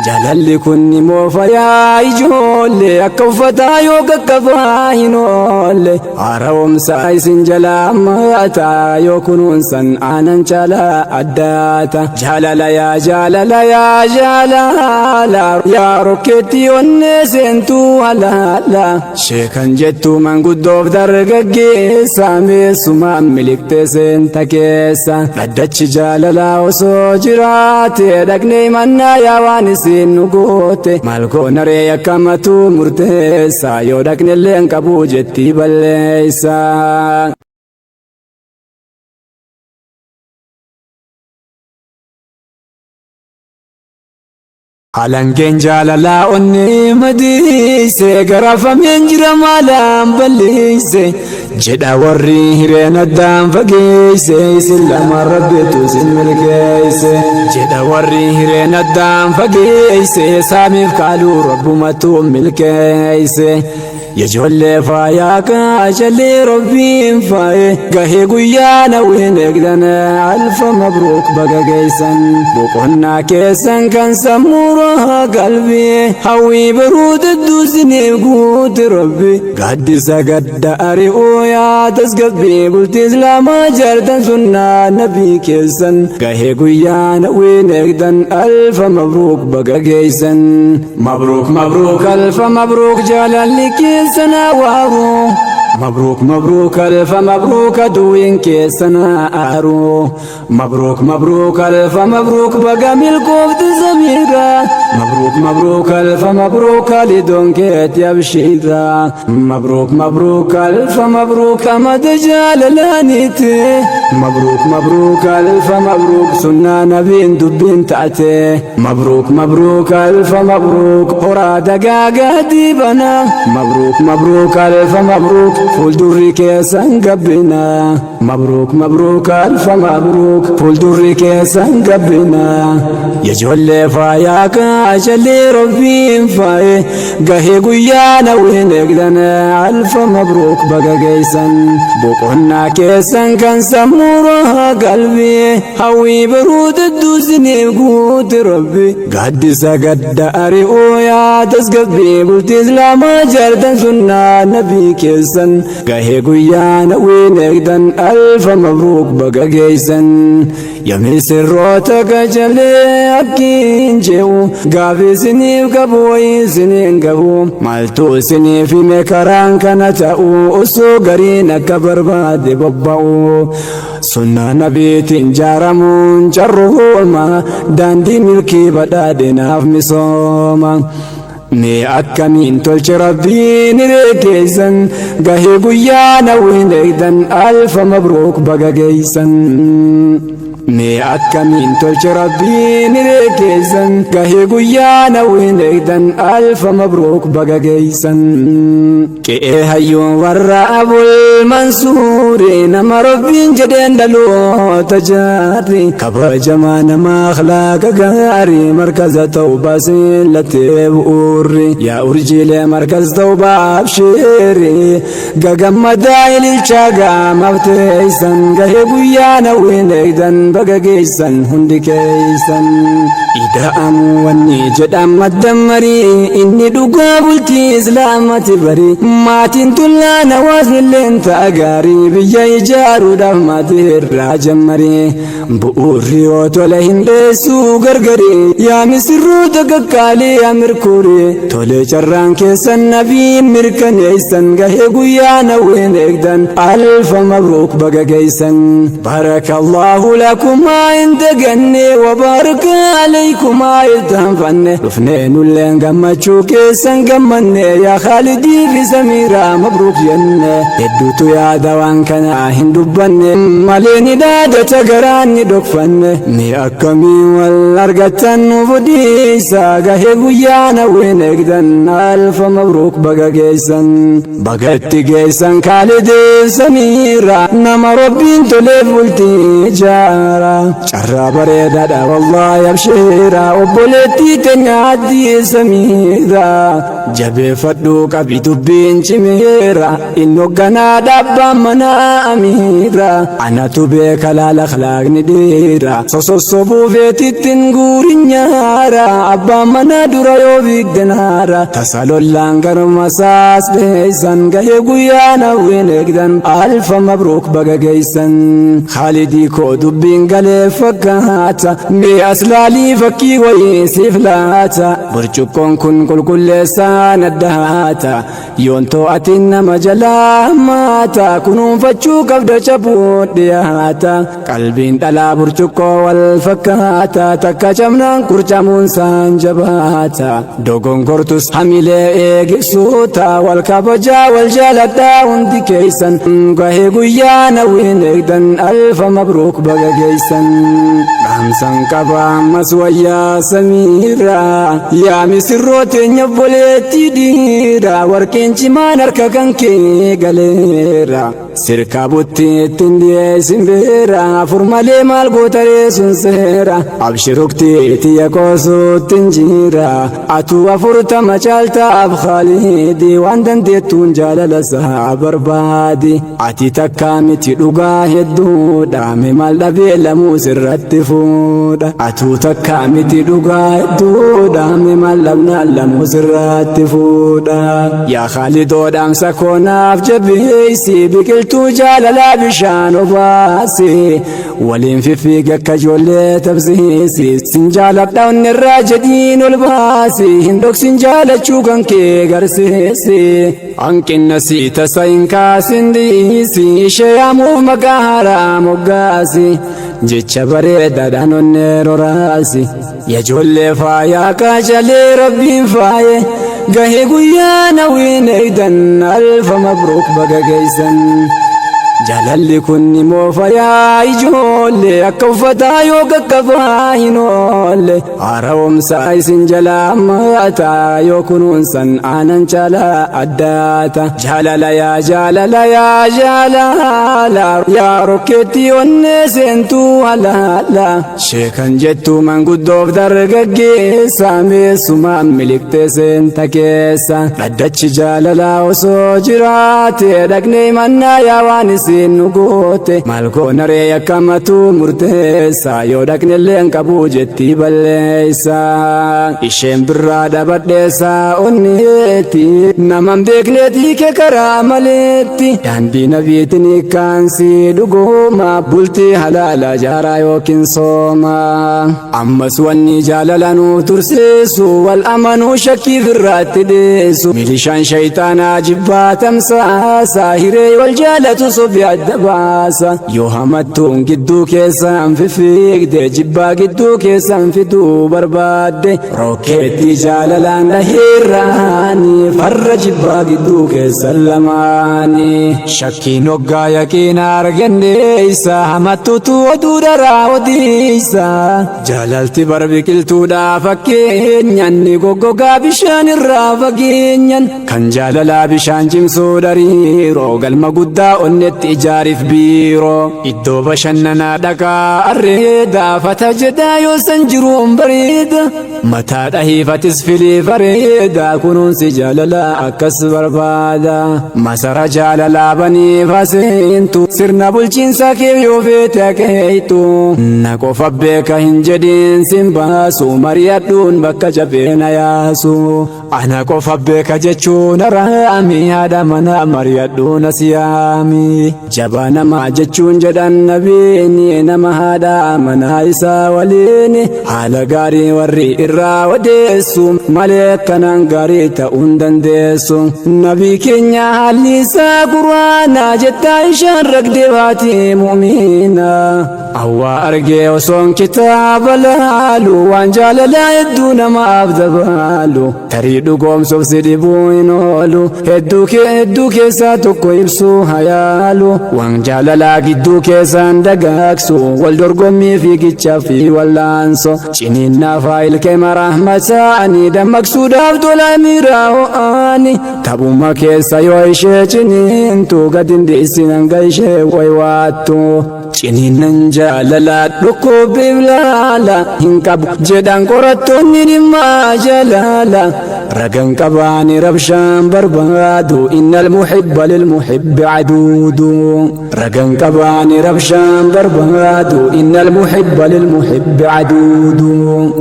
Jaalalli kun ni moofa yaa ijoollee akka uffataa yoo qaqqabaa hin oolle haara'umsa isin jalaa maataa yoo kunuunsan aanan caalaa addaata. Jaalala yaa jaalala yaa jaalala yaa rokkeetti onnee seentuu halaala. Sheekan jettu manguddoof dargaggeessa meessumaan miliqxee seenta keessa. Dhaddachi jaalalaa osoo jiraate dhaqnee mannaa yaa waan isin nu goote. Maal goona ree akkamatu murteessa yoo dhaqne illee hin qabu jetti balleessa. Halangeen jaalalaa onnee madeesse garafameen jira maalaan balleesse jedha warri hireen addaan fageesse isin lamaan rabbitu isin milkeesse jedha warri hireen addaan fageesse saamiif kaaluu rabbumatu milkeesse. Ijoollee faayaa kaashallee rabbiin faaye gahee guyyaa nawween eegdan alfa mabruuk baga geessan boqonnaa keessan kan sammuura qalbii hawwii baruu dadduu siniif guute rabbi gaaddisa gadda ari'uu yaa tasgabbii bultii islaamaa jaartan sunnaa nabii keessan gahee guyyaa nawween eegdan alfa mabruuk baga geessan. Mabruuk mabruuk alfa mabruuk jaalalli keessan awwaaru. Mabruuk mabruuk alfa mabruuk aduwwiin keessan aaru. Mabruuk mabruuk alfa mabruuk baga milkoofte samiira. Mabruuk mabruuk alfa mabruuk alidoon keetti abshiira. Mabruuk mabruuk alfa mabruuk amada jaalalaaniiti. Mabruuk mabruuk alfa mabruuk sunnaa nabiin dubbiin taate. Mabruuk mabruuk alfa mabruuk horaa dagaagaa diibana. Mabruuk mabruuk alfa mabruuk fuuldurri keessan gabbina. Mabruuk mabruuk alfa mabruuk fuuldurri keessan gabbina. Ijoollee faayaa kaashallee rabbiin faaye gahee guyyaa nawween eegdan alfa mabruuk baga geessan. Boqonnaa keessan kan sammuura qalbii hawwii baruu dadduu isiniif guute rabbi. Gaaddisa gadda ari'uu yaa tasgabbii bultii islaamaa jaartan sunnaa nabii keessan. Gahee guyyaa nawwiin eegdan alfa mabruuk baga geessan. Yamisirroota qacalee akkiin je'u gaafi isiniif qabu wayii isiniin gahu. Maaltu isiniif hime karaan kana ta'u osoo gariin akka barbaade bobba'u. Sunnaa nabiitiin jaaramuun carrooma daandii milkii badhaadhinaaf misooma. Mee akkamiin tolche rabbiin hiree keessan gahee guyyaa nawwiin eegdan alfa mabruuk baga geessan. Mee akkamiin tolche rabbiin hiree keessan gahee guyyaa nawwiin eegdan alfa mabruuk baga geessan. Qe'ee hayyuun warra Abul Mansuuri nama rabbiin jedheen dhaloota jaarri kabajamaa nama akhlaaqa gaarii markaza tawbaa sillatee bu'uurri yaa urjiilee markaz tawbaa abshiiri gagammadaa ililchaa gaamaaf teessan gahee guyyaa nawwiin eegdan baga geessan hundi keessan. Ida'amuu wanni jedhan madda marii inni dhugaa bultii islaamati bari maatiin tullaan hawaasni illeen ta'a gaarii biyya ijaaruudhaaf maatii irraa jammarii bu'uurri yoo tole hin dheessuu gargarii yaa misirroota qaqqaalii yaa mirkuurii tole carraan keessan nabii mirkaneessan gahee guyyaa nawween eegdan alfa mabruuk baga geessan. Barakallahu lakumaa hin daganne wabaraka alaykumaa irtaanfanne dhufnee nulleen gammachuu keessan gammanne yaa Khaalidii fi Samiiraa mabruuk jenne hedduutu yaada waan kana hin dubbanne malee ni dhaadata garaan ni dhokfanne mee akkamii wal argattan nuuf odeessa gahee guyyaa nawween eegdan alfa mabruuk baga geessan. Baga itti geessan Kaalidii Samiira nama rabbiin toleef bultii ijaara. Carraa bareedaadha wallaahi abshiira. seera obboleettii teenya addii Samiira jabeeffadhu qabi dubbiin cimeera inni hoogganaa dhaabbaan manaa amiira anatu beeka laala akhlaaqni dhiira sosossobuu feetittiin guurinyaara abbaan manaa dura yoo fiigdenaara tasa lollaan garuma saas beeysan gahee guyyaa nawwiin eegdan alfa mabruuk baga geeysan Khaalidii koo dubbiin galee fakkaata mee as laalii fakkii wayii siif laata burcuqqoon kun qulqulleessaan addaata yoon to'atin nama jalaa maata kunuunfachuu qabda cabuu dhiyaata qalbiin dhalaa burcuqqoo wal fakkaata takka cabnaan qurcamuun saan jabaata dogongortus hamilee eegisuuta wal kabajaa wal jaaladhaa hundi keeysan gahee guyyaa nawwiin eegdan alfa mabruuk baga geeysan dhaamsan qaba ammas wayyaa Samiira yaa misirroo teenya obboleettii dhiira warqeen cimaan harka kan kee galeera sirkaa butti ittiin dhiyeessin beera afur malee maal gootaree sun seera abshirukti tiyya koosuutti hin jira atuu 40 caaltaaf Khaalidi waan dandeettuun jaalala isaa barbaadi ati takkaa miti dhugaa hedduudha mee maal dhabee lamuu sirratti fuudha atuu takkaa miti dhugaa hedduudha mee maal dhabnaan lamuu sirratti fuudha yaa Khaalidoo dhaamsa koo naaf jabeessi biqiltuu jaalalaa bishaan obaasi waliin fiffiiga akka ijoollee tabsiisi sin jaaladha onnirraa jedhiin ol baasi hin dhoksin jaalachuu kan kee garsiisi hanqinna si tasa hin kaasin dhiisi ishee yaamuuf maqaa haaraa moggaasi jecha bareedaadhaan onnee roraasi yaa ijoollee faayaa qaacalee rabbiin faaye gahee guyyaa nawwiin eegdan alfa mabruuk baga geeysan jaalalli kun ni moofayaa ijoollee akka uffataa yoo qaqqabaa hin oolle haara'umsa isin jalaa maataa yoo kunuunsan aanan caalaa addaata jaalala yaa jaalala yaa jaalala yaa rokkeetti onnee seentuu halaala sheekan jettuu manguddoof dargaggeessa meessumaan miliqxee seenta keessa dhaddachi jaalalaa osoo jiraate dhaqnee mannaa yaa waan isin nu goote maal goonaree akkamatu murteessa yoo dhaqnellee hin qabu jetti balleessa isheen birraa dhabadheessa onneetti naman beekneetii kee karaa maleetti daandii nabiitiin hiikkaansi dhugooma bultii halaala jaaraa yookiin sooma ammas wanni jaalala nu tursiisu wal amanuu shakkii firraatti dhiisu milishaan shayitaanaa jibbaa tamsaasa hiree wal jaalatu sobi adda baasa yoo hamattuun gidduu keessan fifiigde jibbaa gidduu keessan fiduu barbaadde rokkeetti jaalalaan dhahiirraani farra jibbaa gidduu keessan lamaani shakkiin hoggaa yaqiina arganneessa hamattuutu oduu daraa odeessa jaalalti bar biqiltuudhaa fakkeenyan ni goggogaa bishaan irraa fageenyan kan jaalalaa bishaan cimsuu dariiroo galma guddaa onnetti ijaariif biiroo iddoo bashannanaa dhaqaa arreeda fata jedhaa yoo san jiruun bareeda mataa dhahiifatis filii bareeda kunuunsi jaalalaa akkas barbaada masara jaalalaa banii faseentu sirna bulchiinsa kee yoo feete akeeytu na qofa beeka hin jedhiin sin baasu mari'adhuun bakka jabeena yaasu ana qofa beeka jechuun araami haadha mana mari'adhuun as yaami jabaa namaa jechuun jedhan nabiini nama haadha manaa isaa waliin haala gaarii warri irraa odeessu malee akkanaan gaarii ta'uun dandeessu nabii keenya haalli isaa quraanaa jettaa ishaan ragdee baati mu'miina awwaa argee osoon kitaaba laalu waan jaalalaa hedduu namaaf dabaalu tarii dhugoomsuuf si dhibuu hin oolu hedduu kee hedduu keessaa tokko ibsuu hayaalu waan jaalalaa gidduu keessaan dagaagsu wal dorgommii fiigichaa fi wallaanso ciniinnaa faayil kee marahmataani dammaqsuudhaaf tola miiraa ho'aani taphuma keessa yoo ishee ciniintu gad hin dhiisin hanga ishee waywaattu. Ciniinnan jaalalaa dhukkubbiif laala hin qabu jedhan qorattoonni dhimma jalaala. Ragan qabaani rabshaan barbaadu innal muhibba lil muhibbi aduudu. Ragan qabaani rabshaan barbaadu innal muhibba lil muhibbi aduudu.